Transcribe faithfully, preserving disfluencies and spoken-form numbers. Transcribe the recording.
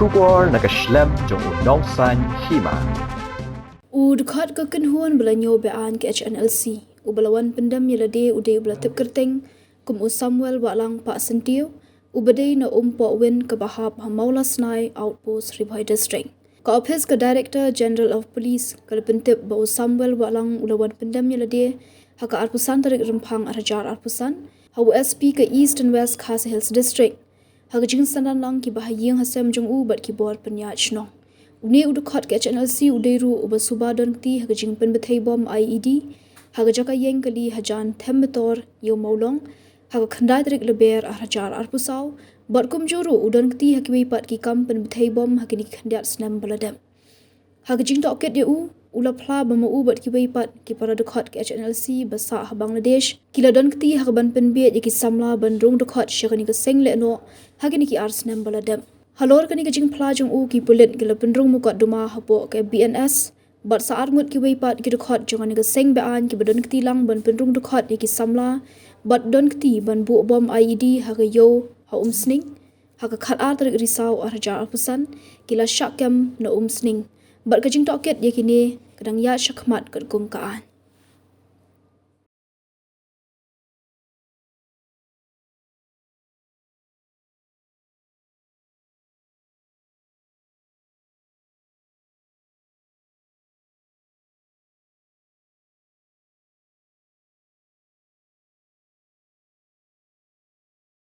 Khubor na ka shlem jong u Nongsaiñ Hima. U dkhot ka kynhun ba la ñiew beaiñ ka H N L C uba la wan pyndem ïa lade u dei uba la tip kyrteng kum u Samuel Wahlang Pahsyntiew, uba dei na Umpohwin kaba hap ha Mawlasnai Outpost, Ri Bhoi District. Ka ophis ka Director General of Police ka la pyntip ba u Samuel Wahlang u la wan pyndem ïa lade ha ka arphew san tarik Rymphang ar hajar arphew san ha u S P ka East and West Khasi Hills District, ha ka jingsynran lang kiba ha ïing ha sem jong u bad ki bor pynïaid shnong. Une u dkhot ka H N L C u dei ruh uba suba don kti ha ka jingpynbthei bom I E D ha ka jaka ïeng kali hajan Them Metor, Ïew Mawlong, ha ka khyndai tarik Lber ar hajar arphew saw, bad kumjuh ruh u don kti ha kiwei pat ki kam pynbthei bom ha kine ki khyndiat snem ba la dep. Ha ka jingtohkit ïa u, u la phla ba ma u bad kiwei pat ki para dkhot ka H N L C ba sah ha Bangladesh ki la don kti ha kaban pynbiej ïa ki samla ban rung dkhot sha kane ka seng lehnoh ha kine ki ar snem ba la dep. Halor kane ka jingphla jong u, ki pulit ki la pynrung mukotduma hapoh ka B N S bad sa arngut kiwei pat ki dkhot jong kane ka seng beaiñ kiba don kti lang ban pynrung dkhot ïa ki samla bad don kti ban buh bom I E D ha ka ïew ha Umsning ha ka khatar tarik Risaw ar hajar arphew san, ki la shah kem na Umsning. Bad ka jingtohkit ïa kine ka dang ïaid shakhmat katkum ka aiñ.